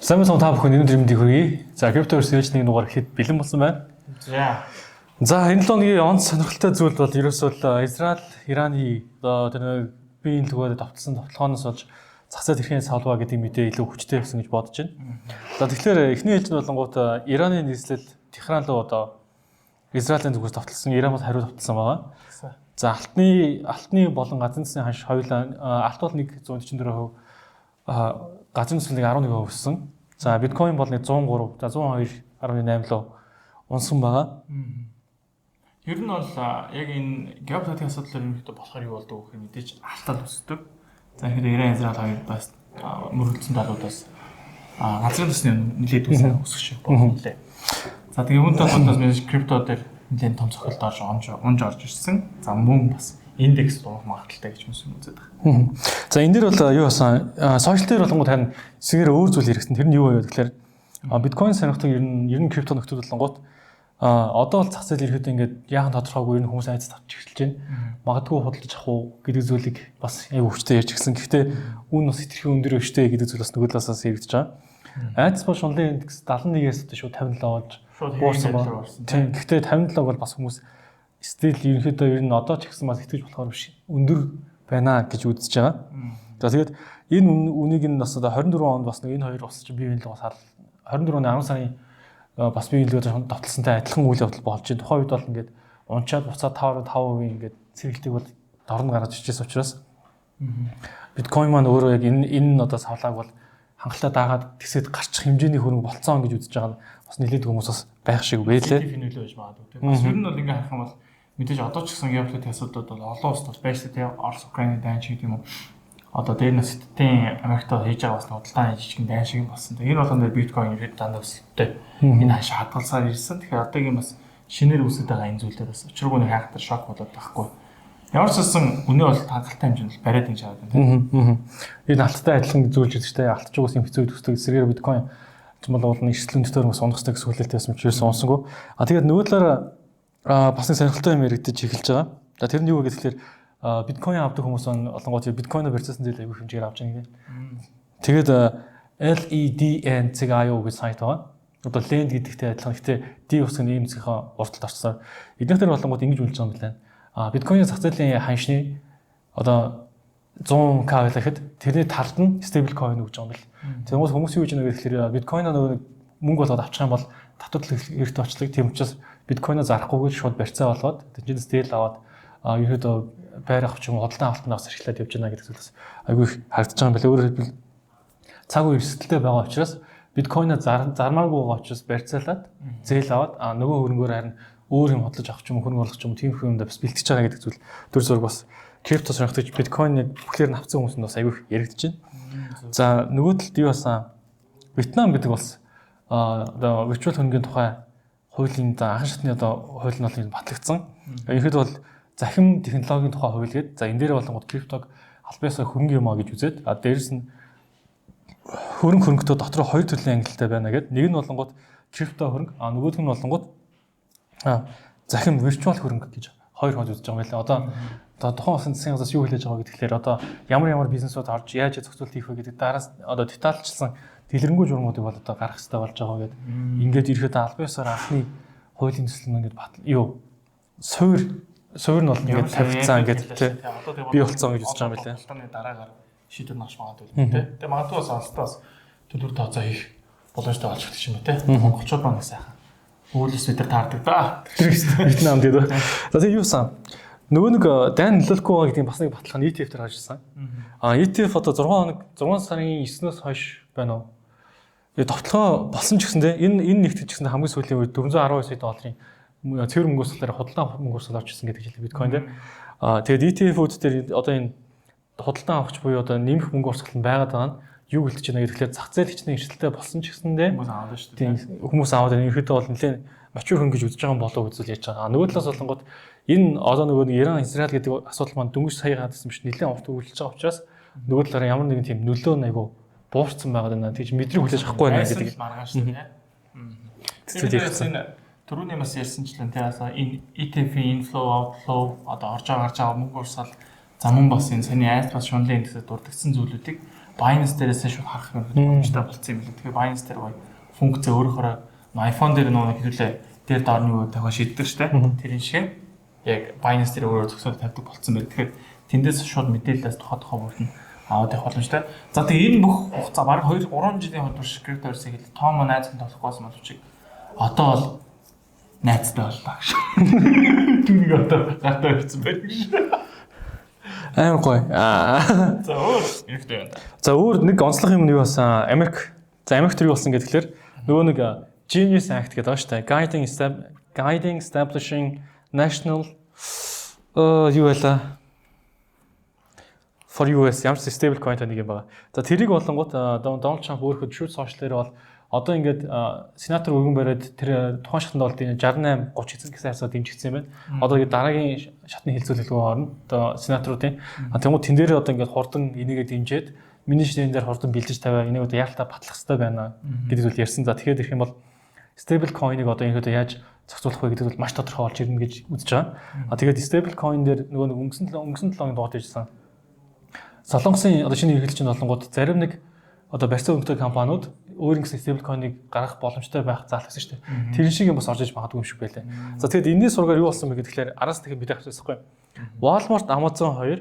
Сайн мэцэн та бүхэн энэ өдрийн мэндийг хүргэе. За, крипто өрсөлдөж нэг дугаар ихэд бэлэн болсон байна. За. За, энэ 7 хоногийн онц сонирхолтой зүйл бол ерөөсөө л Израиль, Ираны одоо тэр нэг биеийн лүгээр давтсан довтлогооноос болж зах зээл хэрхэн салваа гэдэг мэдээ илүү хүчтэй байсан гэж бодож байна. За, тэгэхээр эхний ээлжинд болонгууд Ираны нийслэл Техран руу одоо Израилийн зүгээс довтлсон, Иран бас хариу довтлсон байгаа. За, алтны болон газрын цэсний ханш хоёулаа, алт бол 144%, газрын цэс нэг 11% өссөн. За, биткойн бол нэг 103, за 102.8 лөө унсан байгаа. Ер нь бол яг энэ геополитикийн асуудлаар ерөнхийдөө болохоор юу болдог вэ гэхээр мэдээж алтал өсдөг. За, тэгэхээр Иран, Израиль хоёр бас мөргөлдсөн талуудаас газрын төсний нэлээд үсэн өсөх шиг болно лээ. За, тэгээ үүнтэй холбоотой мэдээж крипто дээр нэлээд том цохилт орж унж орж ирсэн. За, мөн бас индекс унах магадлалтай гэж хүмүүс үзээд байгаа. За, энэ дээр бол юу болсон? Сошиал дээр болонгууд харин эсэгээр өөр зүйл хэрэгсэн. Тэр нь юу вэ гэхээр биткойн сонирхдаг ер нь крипто нөхдүүд болонгууд одоо бол зах зээл ерөөдөө ингээд яахан тодорхойгүй, ер нь хүмүүс айц тавьж эхэлж байна. Магадгүй худалдаж авах уу гэдэг зүйлийг бас аягүй хүчтэй ярьж гисэн. Гэхдээ үн бас хэтэрхий өндөр өштэй гэдэг зүйл бас нөгөө талаас яригдж байгаа. Айц бол шунлын индекс 71-ээс одоо шууд 57 болж буурсан байна. Тийм. Гэхдээ 57 бол бас хүмүүс still ерөнхийдөө ер нь одоо ч гэсэн бас итгэж болохоор биш, өндөр байна гэж үзэж байгаа. За, тэгээд энэ үнийг нь бас одоо 24 онд бас нэг энэ хоёр улс чинь бие биенээ бас 24 оны 10 сарын бас бие биенээ довтлсонтай адилхан үйл явдал болж байна. Тухайн үед бол ингээд унчаад буцаад 5.5% ингээд сэргэлтийг бол дорн гаргаж иржсэн учраас биткойн маань өөрөө яг энэ одоо савлааг бол хангалттай дагаад тэгсэд гарчих хэмжээний хөрөнгө болцсон гэж үзэж байгаа нь бас нэлээд хүмүүс бас байх шиг байлээ. ETF нөлөө байж магадгүй тийм. Бас ер нь бол ингээ харах юм бол мэдээж одоо ч гэсэн геополитик асуудлууд бол олон улсад бол байж тээ, Орос, Украины дайн ч гэдэг юм уу. Одоо дээр нь Хятадын Америкт хийж байгаа бас худалдааны жижигэн дайн шиг болсон. Тэгээ энэ болгон дээр биткойн ирээд дандаа өсөлттэй. Энэ хашаа хадгалсаар ирсэн. Тэгэхээр одоогийн бас шинээр үүсэж байгаа энэ зүйлээр бас учиргүй нэг хайхтар шок болоод байхгүй. Ямар ч байсан үнэ бол хангалттай хэмжээнд бариад ингэж хараад байна тийм. Энэ алттай адилхан зүйлж байдаг шүү дээ. Алт ч угсаа хэцүү төсдөг. Эсрэгээр биткойн ч юм бол эрсдэл өндөр бас унах хэрэгтэй гэсэн хүлээлт байсан юм чи ерөөсөн унсангүй. А тэгээд нөгөө талаараа бас нэг сонирхолтой юм яригдаж эхэлж байгаа. За, тэр нь юу вэ гэхээр биткойн авдаг хүмүүс олонгууд биткойноо барьцаасан зээл аягүй хэмжээгээр авч байгаа юм. Тэгээд LEDN.io гэж сайт байгаа. Одоо Lend гэдэгтэй адилхан. Гэхдээ D үсэг нь ийм үсгийнхаа урталд орцсоор. Эднийх дээр болонгууд ингэж үлж байгаа юм байна. А биткойны зах зээлийн ханшны одоо 100K байлаа гэхэд тэрний талд нь stable coin өгж байгаа юм бэл. Тэгмээс хүмүүс юу гэж нэг гэхээр биткойноо нөгөө мөнгө болгоод авчих юм бол татвар эрт очлог. Тийм учраас биткойноо зарахгүйгээр шууд барьцаа болгоод тэнцэнээс зээл аваад ерөөдөө байр авах ч юм уу, худалдан авалтанд бас ашиглаад явж байна гэдэг зүйлээс айгүй их харагдаж байгаа юм байна. Өөрөөр хэлбэл, цаг үе эрсдэлтэй байгаа учраас биткойноо зармааргүй байгаа учраас барьцаалаад зээл аваад нөгөө хөрөнгөөр харин өөр юм хөдөлж авах ч юм уу, хөрөнгө оруулах ч юм уу, тийм юмдаа бас бэлтгэж байгаа гэдэг зүйл төр зураг бас крипто сонирхдаг, биткойныг бүхлээр нь авсан хүмүүсэнд бас айгүй их яригдаж байна. За, нөгөө талд юу басан, Вьетнам гэдэг бас одоо virtual хөрөнгөний тухай хуулийн за анхан шатны одоо хууль нь бол батлагдсан. Ерөнхийдөө бол захим технологийн тухай хууль гээд, за энэ дээр болонгод криптог албан ёсоор хөрөнгө юм а гэж үзээд, дээрэс нь хөрөнгө хөрөнгөтөө дотор хоёр төрлийн ангилалтай байна гэд, нэг нь болонгод крипто хөрөнгө, нөгөөх нь болонгод захим virtual хөрөнгө гэж хоёр хож үзэж байгаа юм байна. Одоо тухайн улсын засгийн газраас юу хүлээж байгаа гэхээр одоо ямар ямар бизнесүүд орж яаж зохицуулт хийх вэ гэдэг дараас одоо детальчилсан дэлгэрэнгүй журмуудыг бол одоо гаргах хэрэгтэй болж байгаа гэдэг. Ингээд ирэхэд албан ёсоор анхны хуулийн төсөл нь ингээд батал юу суур нь бол ингээд тавигдсан, ингээд тий бий болцсон гэж үзэж байгаа юм байна лээ. Холтооны дараагаар шийдвэр авч магадгүй тий. Тэгээ магадгүй бас алстаас төлөв тооцоо хийх боломжтой болж эхэлчих юм ба тий. Монголчууд маань сайхан. Үүлс бид нар таардаг да. Вьетнам гэдэг. За, тэгээ юусан? Нөгөө нэг дайн нөлөөлөхгүй байгаа гэдгийг бас нэг баталгаа нь ETF дээр харж ирсэн. ETF одоо 6 хоног, 6 сарын 9-өөс хойш байна уу? Тэгээ довтлогоо болсон ч гэсэндээ энэ нэгтгэж гэсэндээ хамгийн сүүлийн үед 419 сая долларын цэвэр мөнгө урсгалаар, худалдан мөнгө урсгал орж ирсэн гэдэг хэлээ биткойн дээр. Тэгээд ETF-үүд дээр одоо энэ худалдан авахч буюу одоо нэмэх мөнгө урсгал нь байгаад байгаа нь юу гэлтэж байна гэхээр зах зээл хичнээн эрсдэлтэй болсон ч гэсэндээ хүмүүс аваад шүү дээ. Тийм, хүмүүс аваад байна. Ерөнхийдөө бол нэлээд mature хөрөнгө гэж үзэж байгаа юм болов уу гэж ярьж байгаа. Нөгөө талаас болонгод энэ одоо нөгөө нэг Иран, Израиль гэдэг асуудал маань дөнгөж сая гадсан биш, нэлээд урт үргэлжлэж байгаа учраас нөгөө талаараа ямар нэгэн тийм нөлөө нь айгу буурсан байгаа даа. Тэгж мэдрэг хүлээж авахгүй байна гэдэг маргааш шүү дээ. Зүйл ярьсан. Энэ түрүүний бас ярьсанчлан тий бас энэ ETF-ийн inflow, outflow, одоо орж байгаа, гарч байгаа мөнгө урсгал, за мөн бас энэ саний айц бас шунлын индексээр дурдгдсан зүйлүүдийг Binance дээрээс шууд харах юм боломжтой болсон юм билээ. Тэгэхээр Binance дээр гоё функц өөрөөхөө iPhone дээр нөгөө хэвлээ дээр доор нь юу тавиа шийддэг штэ. Тэрэн шиг яг Binance дээр өөрөө зөксөд тавьдаг болсон байх. Тэгэхээр тэндээс шууд мэдээлэлээс тухай тухай бүрт нь аваад явах боломжтой. За тэгээ энэ бүх хугацаа бараг 2 3 жилийн турш cryptocurrency хэл Том найз хүн тоглохгүй байсан боловч одоо бол найзтай боллоо гэж. Түүнийг одоо гартаа ирсэн байх гэж. Амар гоё. За өөр хэрэгтэй юм да. За өөр нэг онцлог юм нь юу болсон? Америк. За Америк төр юу болсон гэхээр нөгөө нэг Genius Act гэдэг байгаа шүү дээ. Guiding Establishing National юу байлаа? For US ямар ч stable coin нэг юм байгаа. За тэрийг болонгууд Дональд Трамп өөрөө Truth Social дээр бол одоо ингээд сенатор өргөн бариад тэр тухайн шатанд бол 68 30 эзэн гэсэн харьцаа дэмжигдсэн юм байна. Одоо ингээд дараагийн шатны хилцүүлэлгүй орно. Одоо сенаторуудын. Тэнгууд тэн дээр одоо ингээд хурдан энийгээ дэмжиж миний ширэн дээр хурдан бэлдэж тавиа, энийг одоо яалтаа батлах хэрэгтэй байна гэдэг зүйл ярьсан. За тэгэхээр ирэх юм бол stable coin-ыг одоо ингээд яаж зохицуулах вэ гэдэг бол маш тодорхой болж ирнэ гэж үзэж байгаа. А тэгээд stable coin дээр нөгөө нэг өнгөрсөн 7 хоногийн дугаар хийжсэн. Солонгосын одоо шинэ эрхлэлчин болонгууд зарим нэг одоо барьцаа хөрөнгөтэй компаниуд өөрийн гэсэн stable coin-ыг гаргах боломжтой байх заалгасан шүү дээ. Тэр шиг юм бас орж иж магадгүй юм шиг байлаа. За тэгэхэд энэний сургаар юу болсон бэ гэхээр араас дахин мэдээ авчихсан байхгүй. Walmart, Amazon хоёр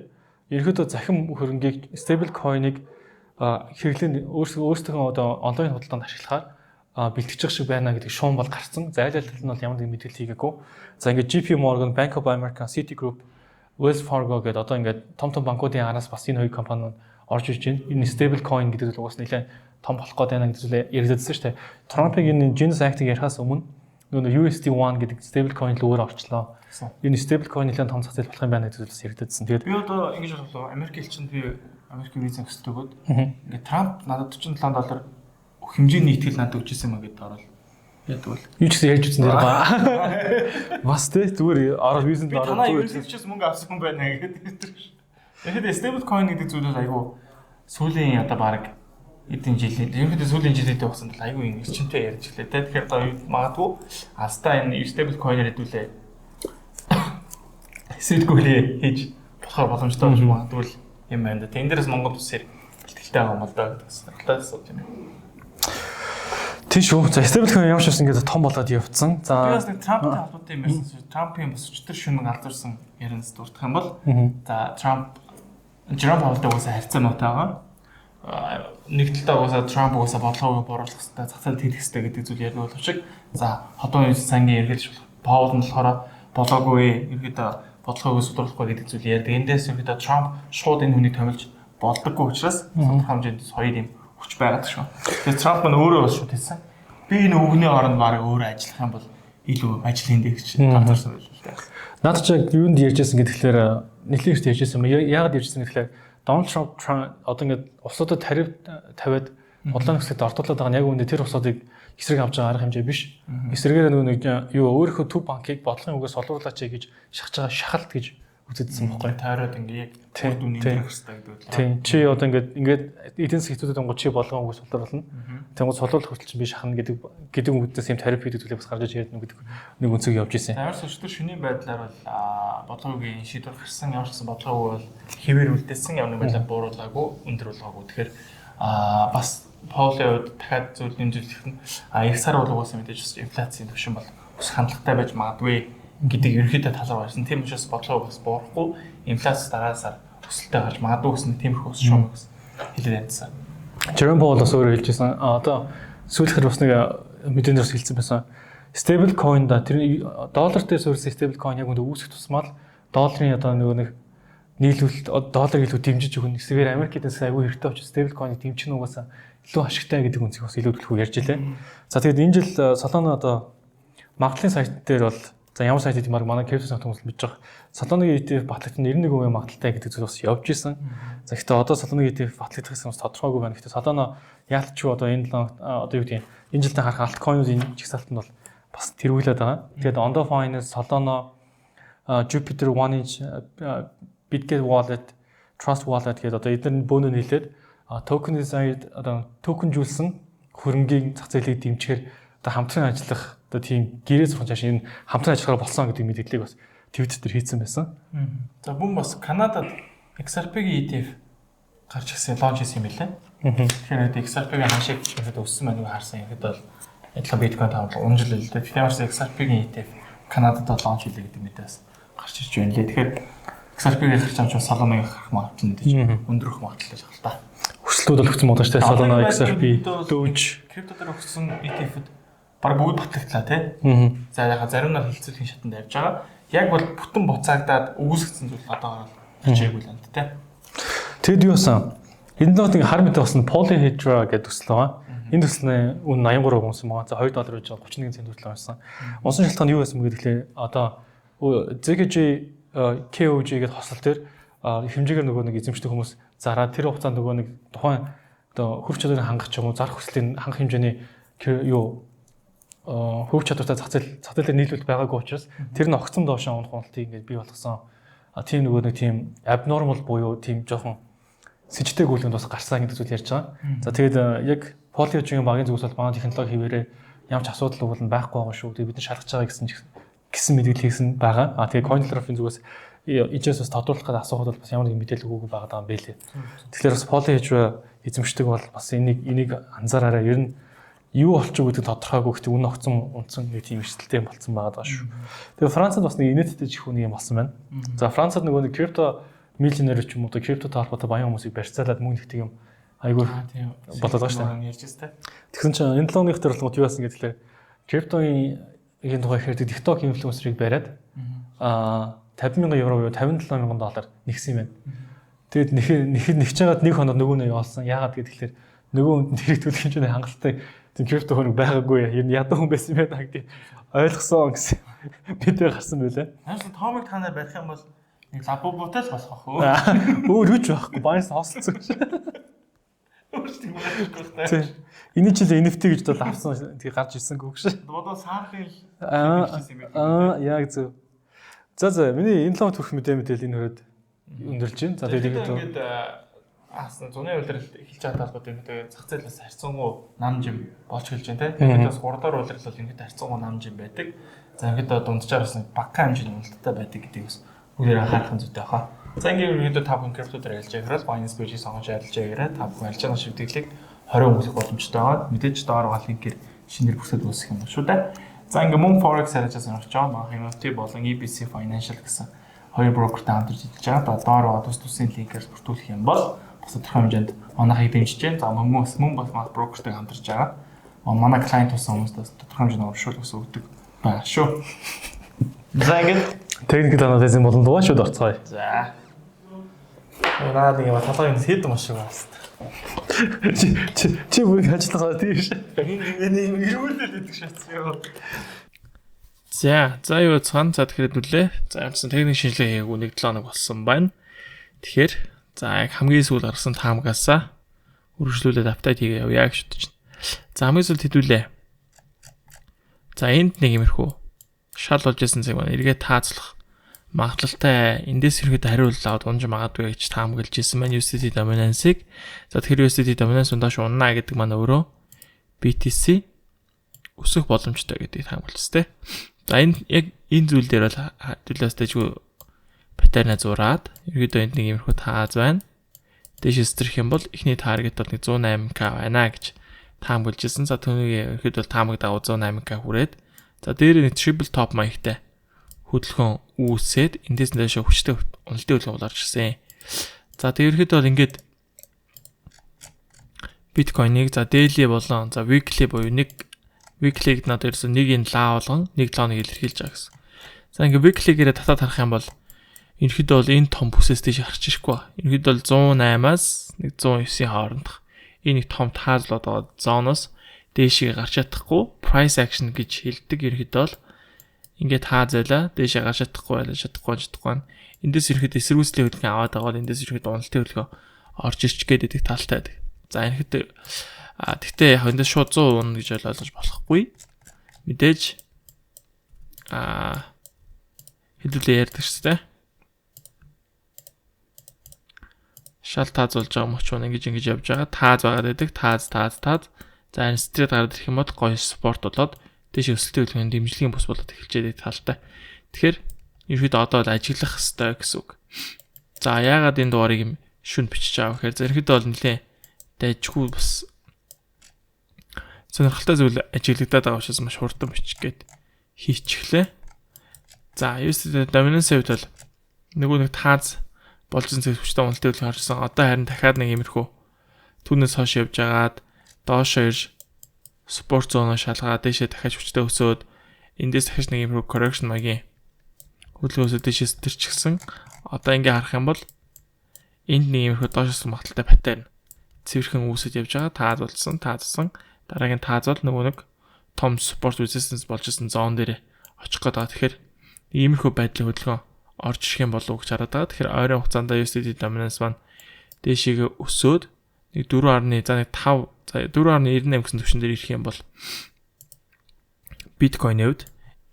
ерөөдөө захим хөрөнгийг stable coin-ыг хэрэглээнд өөрсдийнхөө одоо онлайн худалдаанд ашиглахаар бэлтгэж байгаа шиг байна гэдэг шуум бол гарцсан. Зайлал нь бол ямар нэгэн мэдээлэл хийгээгүй. За ингээд JP Morgan, Bank of America, Citigroup, Wells Fargo гэдэг одоо ингээд том том банкуудын араас бас энэ хоёр компани орж ирж байна. Энэ stable coin гэдэг зүйл угаас нэлээд том болох гээд байна гэдэг зүйлээ яригдсан шүү дээ. Трампын энэ Genius Act-ыг ярихаас өмнө нөгөө USD 1 гэдэг stable coin л өөр орчлоо. Энэ stable coin нэлээд том зах зээл болох юм байна гэдэг зүйлс яригдсан. Тэгээд би одоо ингэж бодлоо. Америк элчинд би Америкийн виза өсөлт өгөөд ингээд Трамп надад 47 доллар хэмжээний итгэл надад өгч ирсэн юм а гэдээ орол яадаг бол. Юу ч гэсэн ярьж үзсэн дээр ба. Бас те зүгээр орол визэнд орол зүгээр. Би танаа мөнгө авсан юм байна гэдэг. Тэгэхээр stable coin гэдэг зүйл бол айгүй сүүлийн одоо баг эдийн жилийн ерөнхийдөө сүүлийн жилүүдээ болсон бол айгүй юм эрчимтэй ярьж эхлэв те. Тэгэхээр одоо магадгүй алстаа энэ stable coin-аар хэдүүлээ эсэргүүлээ хийж болохоор боломжтой болж магадгүй юм байна да. Тэн дээрээс Монгол улс хэрэг бэлтгэлтэй байгаа юм л да гэдэг сонирхолтой асуулт юм. Тийм шүү. За stable coin ямар ч байсан ингээд том болоод явцсан. За би бас нэг Трамптай холбоотой юм ярьсан. Трампын бас өчтөр шүнэн алдарсан ярианаас дурдах юм бол за Трамп Жером Паултай угаасаа харьцаа муутай байгаа. Нэг талдаа угаасаа Трамп угаасаа бодлогыг бууруулах хэрэгтэй, зах зээл хийх хэрэгтэй гэдэг зүйл ярьдаг боловч за хотын сангийн эргэлж Паул нь болохоор болоогүй, ерөөдөө бодлогыг сударуулахгүй гэдэг зүйл ярьдаг. Эндээс ерөөдөө Трамп шууд энэ хүнийг томилж болдоггүй учраас тодорхой хэмжээнд хоёр юм хүч байгаад шүү. Тэгээд Трамп нь өөрөө бас шууд хэлсэн. Би энэ үгний оронд баг өөрөө ажиллах юм бол илүү ажил хийндэ гэж ганцаарсан байл л дээ. Надад ч юунд ярьжсэн гэхээр нэлээд ихтэй ярьжсэн юм. Яагаад ярьжсэн гэхээр Дональд Трамп одоо ингээд улсуудад тариф тавиад бодлого нөхцөлд ордуулад байгаа нь яг үүндээ тэр улсуудыг эсрэг авч байгаа арга хэмжээ биш. Эсрэгээр нөгөө нэг юу өөрийнхөө төв банкыг бодлогын үгээс солируулаач гэж шахаж байгаа шахалт гэж үзэдсэн байхгүй. Тойроод ингээ яг үр дүн нэмэх хэрэгтэй гэдэг үү. Тийм. Чи одоо ингээд ингээд эдийн засгийн хэвтүүдэд онгод чи болгон үгээс солируулна. Тэнгууд солиулах хүртэл чинь би шахна гэдэг гэдэг үгнээс юм тариф гэдэг зүйлийг бас гарч иж ярьдаг гэдэг нэг өнцөг явж исэн. Ямар ч өчтөр шөнийн байдлаар бол бодлогын шийдвэр гарсан, ямар ч гэсэн бодлого бол хэвээр үлдээсэн, ямар нэг байдлаар бууруулаагүй, өндөр болгоогүй. Тэгэхээр бас Паулийн хувьд дахиад зүйл нэмжлэх нь их сар бол угаасаа мэдээж бас инфляцийн түвшин бол өсөх хандлагатай байж магадгүй гэдэг ерөнхийдөө талаар гарсан. Тийм учраас бодлого бас буурахгүй, инфляц дараасаар өсөлттэй гарч магадгүй гэсэн тиймэрхүү бас шуум гэсэн хэлээд байсан. Jerome Powell бас өөрөө хэлжсэн. Одоо сүүлээр бас нэг мэдээнд бас хэлсэн байсан. Stable coin да тэр доллар дээр суурьсан stable coin яг үндэ үүсэх тусмаа л долларын одоо нөгөө нэг нийлүүлэлт доллар илүү дэмжиж өгнө. Эсвэр Америк эдийн засгийн аягүй хэрэгтэй учраас stable coin-ыг дэмжих нь угаасаа илүү ашигтай гэдэг үнцгийг бас илүү төлхөө ярьж илээ. За тэгээд энэ жил Solana одоо магадлалын сайт дээр бол за ямар сайт гэдэг юм манай крипто санх хүмүүс мэдж байгаа. Solana-гийн ETF батлагдсан 91% магадлалтай гэдэг зүйл бас явж исэн. За гэхдээ одоо Solana-гийн ETF батлагдах гэсэн бас тодорхойгүй байна. Гэхдээ Solana яалтчгүй одоо энэ одоо юу гэдэг юм энэ жилдээ харах altcoin-уудын жигсаалтанд бол бас тэргүүлээд байгаа. Тэгээд Ondo Finance, Solana, Jupiter, 1inch, Bitget Wallet, Trust Wallet гэдэг одоо эдгээр нь бөөнө нийлээд tokenized одоо токенжүүлсэн хөрөнгийн зах зээлийг дэмжихээр одоо хамтран ажиллах одоо тийм гэрээ зурхан цааш энэ хамтран ажиллахаар болсон гэдэг мэдээллийг бас Twitter дээр хийцэн байсан. За бүн бас Канадад XRP-гийн ETF Гарч ирсэн, launch хийсэн юм билээ. Тэгэхээр XRP-гийн ханшиг ихэд өссөн байна уу харсан. Ихэд бол адилхан биткойн тавал унжил л дээ. Тэгэхээр ямарч XRP-гийн ETF Канадад launch хийлээ гэдэг мэдээ бас гарч ирж байна лээ. Тэгэхээр XRP-гийн гарч байгаа чинь Solana-гийн гарах магадлал мэдээж өндөр их магадлалтай жах л та. Хүсэлтүүд бол өгсөн бодож шүү дээ. Solana, XRP, Doge. Крипто дээр өгсөн ETF-д баг бүгд батлагдлаа тий. За яхаа зарим нь хилцүүлэхийн шатанд явж байгаа. Яг бол бүтэн буцаагдаад үүсгэсэн зүйл одоо гарч ирээгүй л энэ тий. Тэгэд юу болсон? Энэ лот ингээ хар мэдээ болсон Polyhedra гэдэг төсөл байгаа. Энэ төслийн үн 83 унсан байгаа. За 2 доллар гэж 31 цент хүртэл унсан. Унсан шалтгаан нь юу байсан бэ гэхээр одоо ZKG KOG гэдэг хосол дээр хэмжээгээр нөгөө нэг эзэмшдэг хүмүүс зараад тэр хугацаанд нөгөө нэг тухайн одоо хөрв чадварын хангах ч юм уу зарах хүслийн хангах хэмжээний юу хөрв чадвартай зах зээл дээр нийлүүлэлт байгаагүй учраас тэр нь огцом доошоо унах уналтыг ингээд бий болгосон. Тийм нөгөө нэг тийм abnormal буюу тийм жоохон сэжигтэй гүйлгэнд бас гарсан гэдэг зүйл ярьж байгаа. За тэгээд яг Polyhedra-гийн багийн зүгээс бол манай технологи хэвээрээ ямар ч асуудал уул нь байхгүй байгаа шүү. Тэгээд бид нар шалгаж байгаа гэсэн мэдээлэл хийсэн байгаа. А тэгээд Cointelegraph-ын зүгээс ижээс бас тодруулах гэдэг асуухад бол бас ямар нэгэн мэдээлэл өгөөгүй байгаа юм билээ. Тэгэхээр бас Polyhedra эзэмшдэг бол бас энийг анзаараарай. Ер нь юу болчих гэдэг тодорхойгүй гэхдээ үн огцом унтсан нэг тийм эрсдэлтэй болцсон байгаа даа шүү. Тэгээ Францад бас нэг инээдтэй чих хүн юм болсон байна. За Францад нөгөө нэг крипто миллионер ч юм уу криптотой холбоотой баян хүмүүсийг барьцаалаад мөнгө нэгтгэх юм айгүй болоод байгаа шүү дээ. Ярьж байна. Тэгсэн чинь энэ 7 өдрийн дээр болгоод юу яасан гэхээр криптогийн энэ тухай хэрэг TikTok инфлюенсерийг бариад 50 мянган евро буюу 57 мянган доллар нэгсэн юм байна. Тэгээд нэгч жагаад нэг хоног нөгөө нь явуулсан. Яагаад гэхээр нөгөө хүнд нь тэрийг төлөх хэмжээний хангалттай тийм крипто хөрөнгө байгаагүй. Ер нь ядуу хүн байсан юм байна гэдэг ойлгосон гэсэн мэдээ гарсан байлаа. Нааш Томыг та нар барих юм бол нэг лабубутай л болох ах өө. Өөр юу ч байхгүй. Баянс хосолцсон гэж. Өөр ч тийм байхгүй байна. Энэ жил NFT гэж бол авсан тэг гарч ирсэнгүй гэж. Бодоо саархын л яг зөв. За миний энэ лав төрх мэдээлэл энэ хүрээд өндөрлж байна. За тэгээд ингээд аасан зуны улирал эхэлж байгаа талбай дээр зах зээл бас харьцангуй нам жим болж эхэлж байна те. Тэгээд бас 3 дахь улирал бол ингээд харьцангуй нам жим байдаг. За ингээд дунджаар бас багахан хэмжээний уналттай байдаг гэдгийг бас бүгдээр анхаарах нь зүйтэй хаа. За ингээд ерөнхийдөө та бүхэн крипто дээр ажиллаж байгаа бол Binance Bridge-ийг сонгож ажиллаж байгаарай. Та бүхэн арилжааны шивтгэлийг 20 өнгөлөх боломжтой байгаа. Мэдээж доор байгаа линкээр шинээр бүсэд үүсгэх юм шүү дээ. За ингээд мөн Forex арилжаа сонирхож байгаа. Манайх MFT болон EBC Financial гэсэн хоёр брокертэй хамтарч ажиллаж байгаа. Доор байгаа тус тусын линкээр бүртгүүлэх юм бол бас тодорхой хэмжээнд манайхыг дэмжиж байна. За мөн бас манай брокертэй хамтарч байгаа. Манай клиент болсон хүмүүст бас тодорхой хэмжээний урамшуул бас өгдөг байгаа шүү. За ингээд техникэл анализын болон дугаар шууд орцгоё. За. Наа нэг юм толгойн хэд маш шиг байна. Чи бүр ажилласаа тийм ш. Энэ эргүүлээд идэх шатсан юм. За юу цан за тэгэхээр нүлээ. За ямарсан техник шинжилгээ хийгээгүй 1-7 хоног болсон байна. Тэгэхээр за яг хамгийн сүүл гаргасан таамгаасаа үргэлжлүүлээд апдейт хийгээ явъя гэж бодож байна. За хамгийн сүүлд хэдүүлээ. За энд нэг юмэрхүү шал болж исэн цаг маань эргээ таацлах магадлалтай эндээс ерөөдөө хариулт аваад унж магадгүй гэж таамаглаж исэн маань USDT dominance-ыг. За тэгэхээр USDT dominance ундааш унна гэдэг маань өөрөө BTC өсөх боломжтой гэдгийг таамаглаж тээ. За энэ яг энэ зүйл дээр бол хэдүүлээс дэжгүй паттерна зураад ерөөдөө энд нэг иймэрхүү тааз байна. Дээш өстрэх юм бол эхний таргет бол нэг 108к байна гэж таамаглаж исэн. За түүнийг ерөөдөө бол таамаг дагуу 108к хүрээд за дээр нэг triple top маягтай хөдөлгөөн үүсээд эндээс дэше хүчтэй уналтын хөдөлгөөн болж ирсэн. За тэг ерөөдөө бол ингээд биткойныг за daily болон за weekly буюу нэг weekly гэдэг надад ерөөсөө нэг энэ лаа болгон нэг 7 хоног илэрхийлж байгаа гэсэн. За ингээд weekly-гээрээ татаад харах юм бол ерөнхийдөө бол энэ том бүсээс тийш гарч ирэхгүй ба. Ерөнхийдөө бол 108-аас нэг 109-ийн хоорондох энэ нэг том таазлууд байгаа зоноос дээшээ гарч чадахгүй price action гэж хэлдэг. Ерөнхийдөө бол ингээд тааз байлаа дээшээ гарч чадахгүй байлаа чадахгүй. Эндээс ерөнхийдөө эсэргүүцлийн хөдөлгөөн аваад байгаа бол эндээс ерөнхийдөө уналтын хөдөлгөөн орж ирч гээд байдаг талтай байдаг. За ерөнхийдөө тэгтээ яг эндээс шууд 100 унна гэж ойлгож болохгүй. Мэдээж хэдүүлээ ярьдаг шүү дээ. Шал тааз болж байгаа мөч ингэж ингэж явж байгаа. Тааз байгаад байдаг. Тааз. За энэ стрит гараад ирэх юм бол гоё спорт болоод дээш өсөлтийн хөдөлгөөний дэмжлэгийн бус болоод эхэлж байдаг талтай. Тэгэхээр ерөөдөө одоо бол ажиглах ёстой гэсэн үг. За яагаад энэ дугаарыг юм Шүн бичиж байгаа. Тэгэхээр зэрэхэд бол нэлээ дайжгүй бас сонирхолтой зүйл ажиглагдаад байгаа учраас маш хурдан бичих гээд хийчихлээ. За, USDT dominance хувьд бол нөгөө нэг тааз болжин зэрэг хүчтэй уналтын хөдөлгөөн харсан. Одоо харин дахиад нэг иймэрхүү түүнээс хойш явж агаад доошоо ирж support zone шалгаад дээшээ дахиад хүчтэй өсөөд эндээс дахиж нэг иймэрхүү correction маягийн хөдөлгөөн өсөөд дээшээ сэтэрчихсэн. Одоо ингээ харах юм бол энд нэг иймэрхүү доошоос магадaltaй pattern цэвэрхэн үүсэж явж байгаа. Тааз болсон, таазсан. Дараагийн тааз бол нөгөө нэг том support resistance болж исэн zone дээр очих гээд байгаа. Тэгэхээр иймэрхүү байдлын хөдөлгөөн орж ирэх юм болов уу гэж хараад байгаа. Тэгэхээр ойрын хугацаанд USDT dominance маань дээшээгээ өсөөд нэг 4.5 за нэг 5 за 4.98 гэсэн түвшин дээр ирэх юм бол биткойн хувьд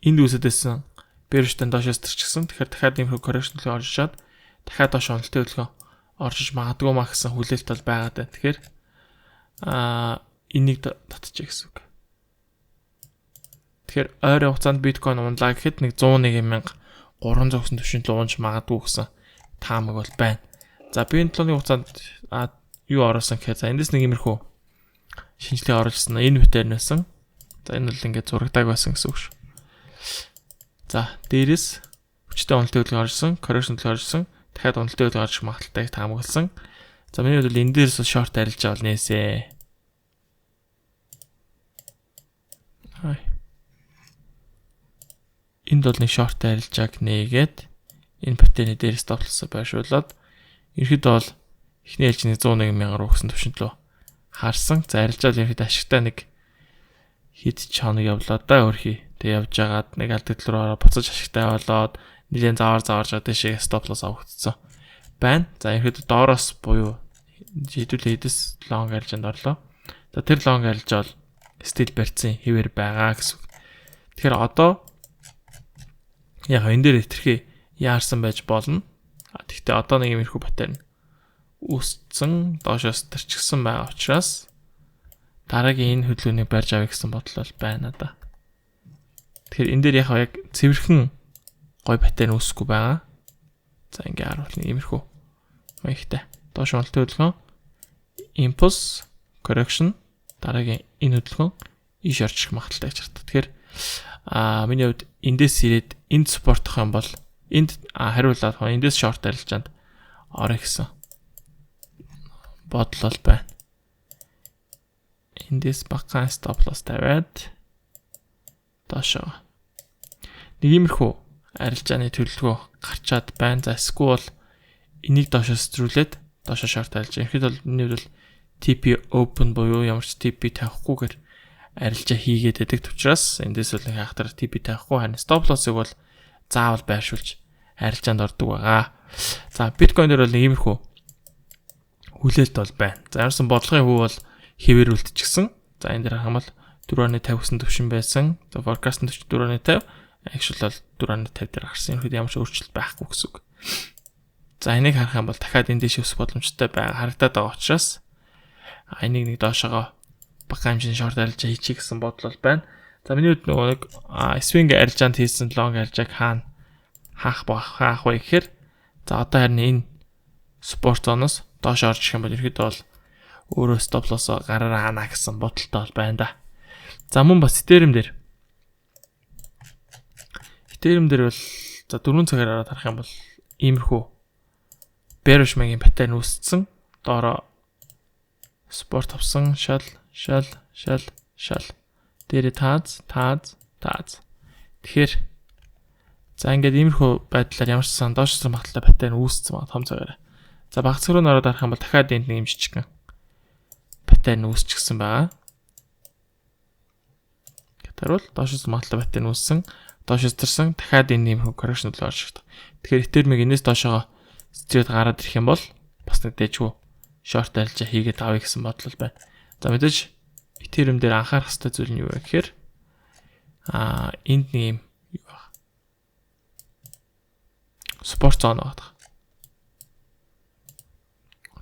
энд үүсэт байсан bearish-тэн доошоос төрчихсөн. Тэгэхээр дахиад иймэрхүү correction төлөв орж ирээд дахиад доош уналтын хөдөлгөөн орж иж магадгүй маа гэсэн хүлээлт бол байгаад байна. Тэгэхээр энийг татчих гэсэн үг. Тэгэхээр ойрын хугацаанд биткойн унлаа гэхэд нэг 101,300 гэсэн түвшинд л унж магадгүй гэсэн таамаг бол байна. За, би энэ 7 өдрийн хугацаанд юу оруулсан гэхээр за эндээс нэг иймэрхүү шинжилгээ оруулсан. Энэ pattern байсан. За, энэ бол ингээд зурагдааг байсан гэсэн үг шүү. За, дээрэс хүчтэй уналтын хөдөлгөөн оржсон, correction хөдөлгөөн оржсон. Дахиад уналтын хөдөлгөөн орж магадaltaйг таамагласан. За, миний хувьд бол энэ дээрс short арилжаа бол нээсэ. Хай. Энд бол нэг short арилжааг нээгээд энэ pattern-ы дээр stop loss-о байршуулад ерхэд бол эхний ээлжний 101 мянга руу гэсэн төвшөнд лөө харсан. За, арилжаа бол ерхэд ашигтай нэг хэд ч хоног явлаа да өөрхий. Тэг явж агаад нэг алдагдал руу ороо буцаж ашигтай болоод нэгэн завар заварж байгаа дэшээ stop loss авагдсан байна. За, ерхэд доороос буюу хэдүүлээ хэдэс long арилжаанд орлоо. За, тэр long арилжаа бол still барьцсан хэвээр байгаа гэсэн үг. Тэгэхээр одоо яг энэ дээр хэтэрхий яарсан байж болно. Тэгтээ одоо нэг иймэрхүү pattern үүсцэн доошоос төрчихсөн байгаа учраас дараагийн энэ хөдөлгөөнийг барьж авъя гэсэн бодол бол байна да. Тэгэхээр энэ дээр яг цэвэрхэн гой pattern үүсэхгүй байгаа. За, ингээ харуул нэг иймэрхүү маягтай. Доош уналтын хөдөлгөөн, impulse, correction, дараагийн энэ хөдөлгөөн ийш орж ирэх магадaltaй гэж хардаг. Тэгэхээр миний хувьд эндээс ирээд энд support-ох юм бол энд хариулаад эндээс short арилжаанд орё гэсэн бодол бол байна. Эндээс багахан stop loss тавиад доошоо. Нэг иймэрхүү арилжааны төлөвлөгөө гарчаад байна. За, эсвэл энийг доошоо сэтрүүлээд доошоо short арилжаа. Ихэд бол миний хувьд бол TP open буюу ямар ч TP тавихгүйгээр арилжаа хийгээд байдаг учраас эндээс бол нэг хайхтар TP тавихгүй, харин stop loss-ыг бол заавал байршуулж арилжаанд ордог байгаа. За, биткойн дээр бол нэг иймэрхүү хүлээлт бол байна. За, ямарсан бодлогын хүү бол хэвээр үлдчихсэн. За, энэ дээр харах юм бол 4.50 гэсэн түвшин байсан. За, forecast нь 4.50, actual бол 4.50 дээр гарсан. Ерөнхийдөө ямар ч өөрчлөлт байхгүй гэсэн үг. За, энийг харах юм бол дахиад энэ дэш өсөх боломжтой байгаа харагдаад байгаа учраас энийг нэг доошогоо бага хэмжээний short арилжаа хийчих гэсэн бодол бол байна. За, миний хувьд нөгөө нэг swing арилжаанд хийсэн long арилжааг хаана хаах ба хаах вэ гэхээр за, одоо харин энэ support zone-оос доош орж ирэх юм бол ерөөдөө бол өөрөө stop loss-о гараараа хаана гэсэн бодолтой бол байна да. За, мөн бас Ethereum дээр. Ethereum дээр бол за 4 цагаар ороод харах юм бол иймэрхүү bearish маягийн pattern үүссэн. Доороо support авсан, шал, шал, шал, шал. Дээрээ тааз, тааз, тааз. Тэгэхээр за ингээд иймэрхүү байдлаар ямар ч сан доош магадaltaй pattern үүссэн байгаа том цагаараа. За, бага цаг руу ороод харах юм бол дахиад энд нэг юм жижигхэн pattern үүсчихсэн байгаа. Харуул доошоос магадaltaй pattern үүссэн, доош төрсөн, дахиад энэ юм correction төлөв орж ирдэг. Тэгэхээр Ethereum-ыг энэс доошоо сэтрээд гараад ирэх юм бол бас нэг дэжгүй short арилжаа хийгээд авъя гэсэн бодол байна. За, мэдээж Ethereum дээр анхаарах хэрэгтэй зүйл нь юу вэ гэхээр энд нэг юм юу баг. Support zone байгаа.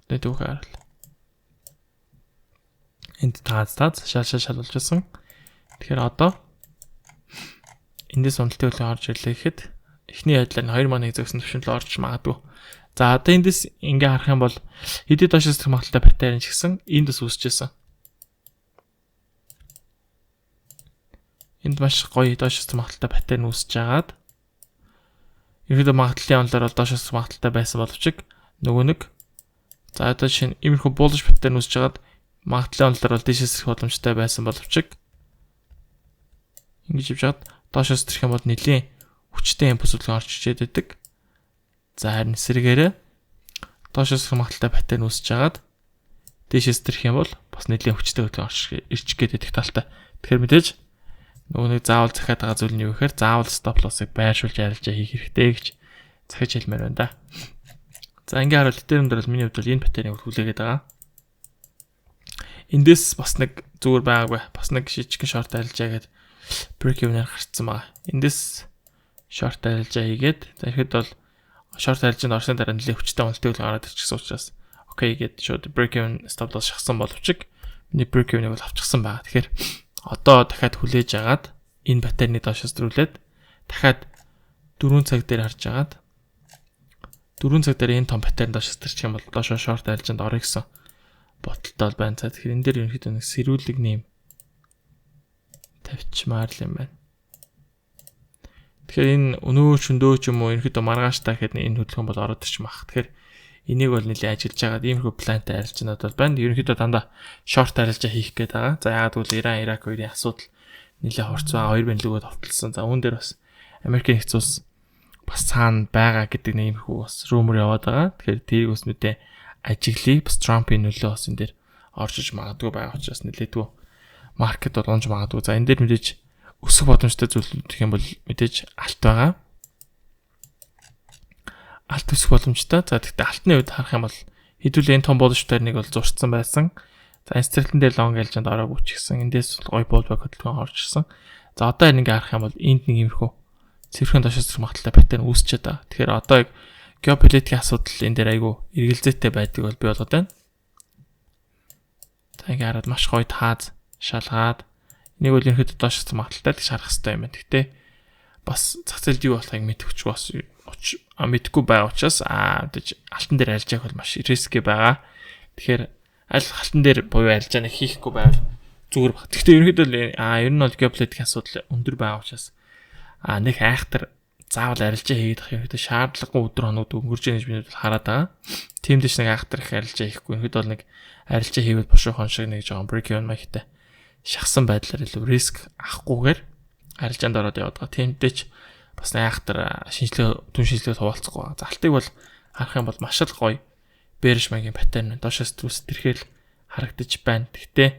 Нэг түүх харуул. Энд тааз тааз шал шал шал болж байсан. Тэгэхээр одоо эндээс уналтын хөдөлгөөн орж ирлээ гэхэд эхний байдлаар нь 2100 гэсэн түвшинд л орж магадгүй. За одоо эндээс ингээ харах юм бол хэдий доош сэтрэх магадлалтай pattern ч гэсэн энд бас үүсчихсэн. Энд маш гоё доош сэтрэх магадлалтай pattern үүсэж агаад ерөнхийдөө магадлалын онолоор бол доош сэтрэх магадлалтай байсан боловч нөгөө нэг за одоо шинэ иймэрхүү bullish pattern үүсэж агаад магадлалын онолоор бол дээш сэтрэх боломжтой байсан боловч ингэж явж хаад доош сэтрэх юм бол нэлийн хүчтэй импульс хөдөлгөөн орж ичээд байдаг. За харин эсрэгээрээ доош сэтрэх магадлалтай pattern үүсэж агаад дээш сэтрэх юм бол бас нэлийн хүчтэй хөдөлгөөн орж ирчих гээд байдаг талтай. Тэгэхээр мэдээж нөгөө нэг заавал захиад байгаа зүйл нь юу гэхээр заавал stop loss-ыг байршуулж арилжаа хийх хэрэгтэй гэж захиж хэлмээр байна да. За ингээ харуул Ethereum дээр бол миний хувьд бол энэ pattern-ыг хүлээгээд байгаа. Эндээс бас нэг зүгээр байгаагүй. Бас нэг жижигхэн short арилжаа гээд break even-аар гарцсан байгаа. Эндээс short арилжаа хийгээд за ихэд бол short арилжаанд орсны дараа нэлээд хүчтэй уналтыг гараад ирчихсэн учраас окей гээд шууд break even stop loss шахсан боловч миний break even-ыг бол авчихсан байгаа. Тэгэхээр одоо дахиад хүлээж агаад энэ pattern-ы доош сэтрүүлээд дахиад 4 цаг дээр харж агаад 4 цаг дээр энэ том pattern доош сэтэрчих юм бол доошоо short арилжаанд орё гэсэн бодолтой бол байна. За тэгэхээр энэ дээр ерөнхийдөө нэг сэрүүлэг нэм тавьчмаар л юм байна. Тэгэхээр энэ өнөө шөндөө ч юм уу ерөнхийдөө маргааш та гэхэд энэ хөдөлгөөн бол ороод ирчих мах. Тэгэхээр энийг бол нэлээд ажиллаж байгаад иймэрхүү плантай арилжаанууд бол байна. Ерөнхийдөө дандаа short арилжаа хийх гээд байгаа. За яагаад гэвэл Иран, Ирак хоёрын асуудал нэлээд хурц байгаа. Хоёр бэнлэгүүд товтлсон. За үүн дээр бас Америкийн нэгдсэн улс бас цаана байгаа гэдэг нэг иймэрхүү бас rumor яваад байгаа. Тэгэхээр тэрийг бас мэдээ ажиглая. Бас Трампын нөлөө бас энэ дээр орж иж магадгүй байгаа учраас нэлээдгүй market бол унж магадгүй. За энэ дээр мэдээж өсөх боломжтой зүйл гэх юм бол мэдээж алт байгаа. Алт өсөх боломжтой. За тэгтээ алтны хувьд харах юм бол хэдүүлээ энэ том bullish pattern-ыг бол зурцсан байсан. За инструментэн дээр long арилжаанд ороогүй ч гэсэн эндээс гоё pullback хөдөлгөөн орж ирсэн. За одоо ингэ харах юм бол энд нэг иймэрхүү цэвэрхэн доош сэтрэх магадлалтай pattern үүсчихэд байгаа. Тэгэхээр одоо яг геополитикийн асуудал энэ дээр айгүй эргэлзээтэй байдаг бол би болгоод байна. За ингэ хараад маш гоё тааз шалгаад энийг бол ерөнхийдөө доош сэтрэх магадлалтай л гэж харах хэрэгтэй юм байна. Гэхдээ бас зах зээлд юу болохыг мэдэхгүй бас мэдэхгүй байгаа учраас мэдээж алтан дээр арилжаах бол маш risky байгаа. Тэгэхээр аль алтан дээр буюу арилжааны хийхгүй байвал зүгээр баг. Гэхдээ ерөнхийдөө ер нь бол геополитикийн асуудал өндөр байгаа учраас нэг айхтар заавал арилжаа хийгээд ах ерөнхийдөө шаардлагагүй өдөр хоногд өнгөрч яах гэж би бол хараад байгаа. Тийм дэш нэг айхтар их арилжаа хийхгүй. Ерөнхийдөө бол нэг арилжаа хийвэл бошуухан шиг нэг жоохон break even маягтай шахсан байдлаар илүү риск авахгүйгээр арилжаанд ороод яваад байгаа. Тийм дэш бас айхтар шинжилгээ түн шинжилгээ хуваалцахгүй байгаа. За алтыг бол харах юм бол маш л гоё bearish маягийн pattern доошоос сэтгэрхэл харагдаж байна. Гэхдээ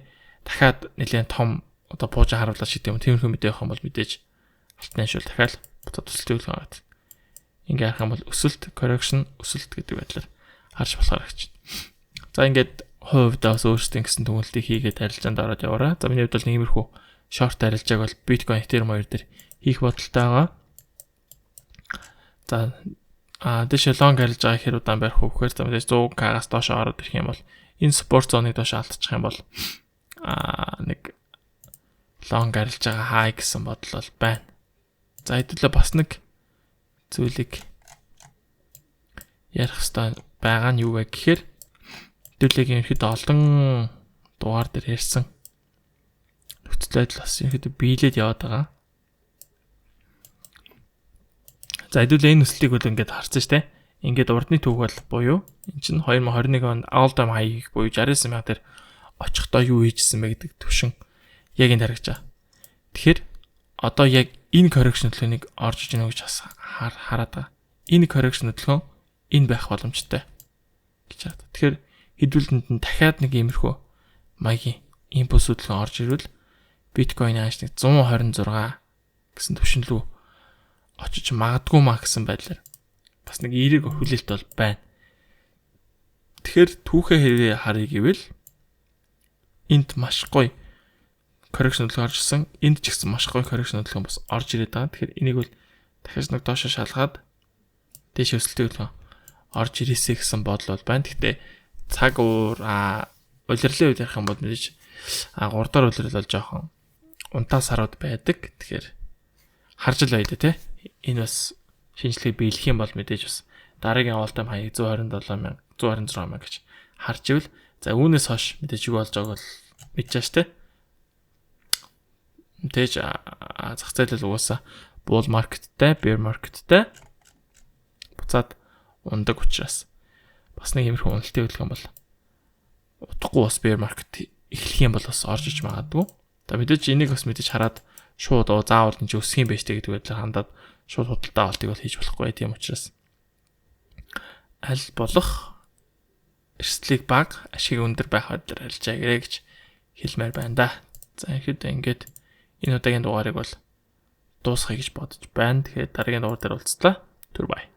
дахиад нэлээд том одоо пуужа харуулаад шийдэх юм. Тиймэрхүү мэдээ явах юм бол мэдээж алтны шул дахиад буцаад өсөлтийг л гараад. Ингээ харах юм бол өсөлт, correction, өсөлт гэдэг байдлаар харж болохоор гэж. За ингээд хувьдаа бас өөрсдөө ингэсэн дүгнэлтийг хийгээд арилжаанд ороод яваарай. За миний хувьд бол нэг иймэрхүү short арилжааг бол Bitcoin, Ethereum хоёр дээр хийх бодолтой байгаа. За дэше long арилжаа хэр удаан барих вэ гэхээр за мэдээж 100k-аас доош ороод ирэх юм бол энэ support zone-ыг доош алдчих юм бол нэг long арилжаагаа хай гэсэн бодол бол байна. За хэдүүлээ бас нэг зүйлийг ярих хэрэгтэй байгаа нь юу вэ гэхээр хэдүүлээ ерөнхийдөө олон дугаар дээр ярьсан нөхцөл байдал бас ерөнхийдөө биелээд яваад байгаа. За хэдүүлээ энэ өсөлтийг бол ингээд харсан шүү дээ. Ингээд урдны түүх бол буюу эн чинь 2021 онд all time high хийх буюу 69 мянга дээр очихдоо юу хийжсэн бэ гэдэг төвшин яг энд харагдаж байгаа. Тэгэхээр одоо яг энэ correction хөдөлгөөнийг орж иж гэнэ гэж бас хараад байгаа. Энэ correction хөдөлгөөн энэ байх боломжтой гэж хараад. Тэгэхээр хэдүүлэнд нь дахиад нэг иймэрхүү маягийн импульс хөдөлгөөн орж ирвэл биткойн ааш нэг 126 гэсэн төвшин лүү очиж магадгүй маа гэсэн байдлаар бас нэг эерэг хүлээлт бол байна. Тэгэхээр түүхээ хэрэг харъя гэвэл энд маш гоё correction хөдөлгөөн орж ирсэн. Энд ч гэсэн маш гоё correction хөдөлгөөн бас орж ирээд байгаа. Тэгэхээр энийг бол дахиж нэг доошо шалгаад дээш өсөлтийн хөдөлгөөн орж ирээсэй гэсэн бодол бол байна. Гэхдээ цаг уур улирлын үед ярих юм бол мэдээж 3 дахь улирал бол жоохон унтаа сарууд байдаг. Тэгэхээр харж л байя те. Энэ бас шинжилгээ биелэх юм бол мэдээж бас Дараагийн all time high 127 мянга, 126 мянга гэж харж ивэл, за, үүнээс хойш мэдээж юу болж байгааг бол мэдчихэж штэ. Тэгэж зах зээл угаасаа bull market-тай, bear market-тай буцаад ундаг учраас бас нэг иймэрхүү уналтын хөдөлгөөн бол удахгүй бас bear market эхлэх юм бол бас орж иж магадгүй. За, мэдээж энийг бас мэдээж хараад шууд заавал энэ чи өсөх юм байж тээ гэдэг байдлаар хандаад шууд худалдаа авалтыг бол хийж болохгүй. Тийм учраас аль болох эрсдлийг бага, ашиг өндөр байх байдлаар арилжаа гэрээ гэж хэлмээр байна да. За, ихэд ингээд энэ удаагийн дугаарыг бол дуусгая гэж бодож байна. Тэгэхээр дараагийн дугаар дээр уулзлаа. Түр бай.